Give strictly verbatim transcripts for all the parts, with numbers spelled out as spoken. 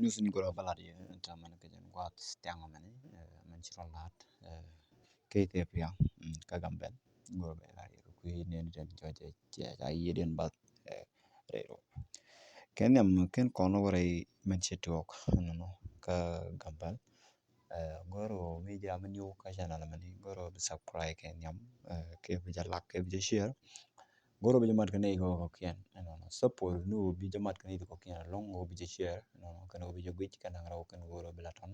News ni goro balat ye ta man ke jen guat tiang man, eh, man chiro lat, eh, ke te pia, mm, ka Gambel. Goro balat ye ku ne ni den jo je je ja ye den bat, eh, rero. Ken yam ken kono wore man chi tuok, no, no, ka Gambel. Eh, goro mi jira mi new ka channel mani, goro bi subscribe ken yam, eh, ke bi ja like, ke bi ja share. Goro bi ja mat kene ko ko kian, no, no. Support nu bi ja mat kene ko kian, long go bi ja share, no, no. Kene go bi ja gwich, kene ngarau kene goro bi la ton,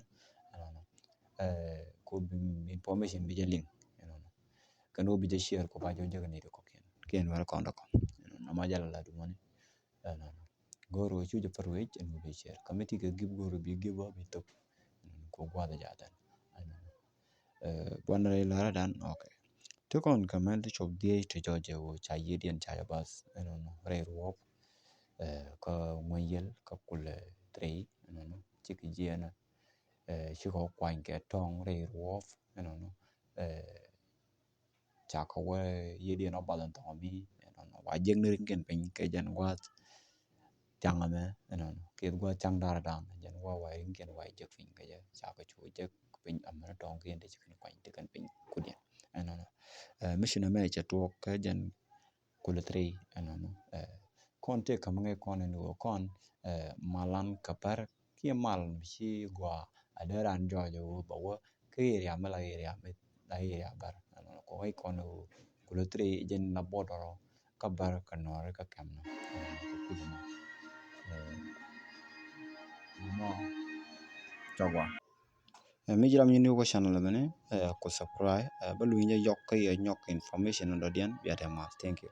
no, no. Eh, ko bi information bi ja link, no, no. Kene go bi ja share ko ba jo ja kene ko kian. Kian wara kondo ko. No, no, ma jala la du mani. Ɛnɔnɔ. Goro cu jɛ pär wec ɛn wä bi share. Committee kɛ gip goro bi gip wä bi thop. Ɛnɔnɔ, ku guath jatɛn. Ɛnɔnɔ. Eh, buan rɛy lara dan, okay. Ti kɔn kɛ mɛn ti cop dhiec ti jɔjɛ wä ca yiediɛn ca jɛ bath. Ɛnɔnɔ, rɛy ruɔp. Eh, kä ŋuɛn yel kä kulɛ three. Ɛnɔnɔ, cikɛ jiɛnɛ. Eh, cikɛ kuany kɛ tɔŋ rɛy ruɔp. Ɛnɔnɔ. Eh, ca kɛ wä yiediɛn ɔ bath ɛn thɔŋ mi, ɛnɔnɔ. Wa jek ni rinkiɛn piny kɛ jɛn guath caŋ ɛmɛ, ɛnɔnɔ. Kiɛ guath caŋ dar dan, jɛn wa wa rinkiɛn wa jek piny kɛ jɛ, ca kɛ cu jek piny ɛmɛ ni tɔŋ kiɛn ti ci kɛn kuany ti kɛn piny kudiɛn, ɛnɔnɔ. Eh, mission ɛmɛ cɛ tuɔk kɛ jɛn kulɛ three, ɛnɔnɔ. Eh, kɔn tëë käm ŋäc kɔn ɛn ɣöö kɔn, eh, malan kɛ pär kiɛ mal mi ci gɔaa a dee raan jɔɔc ɣöö bɛ wä kä area mi la area mi la area bär, ɛnɔnɔ. Kɔ ŋäc kɔn ɣöö kulɛ three jɛn la border kä bär kä nɔɔri kä kɛm nɔ, ɛnɔnɔ, kɛ kuth nɔ. Eh, mɔ cɔgwa. Eh, mi jiram nyin ni wä channel mini, eh, ku subscribe, eh, bä luny jɛ yɔk kä yɛ nyɔk information dɔ̱diɛn bia tɛ math. Thank you.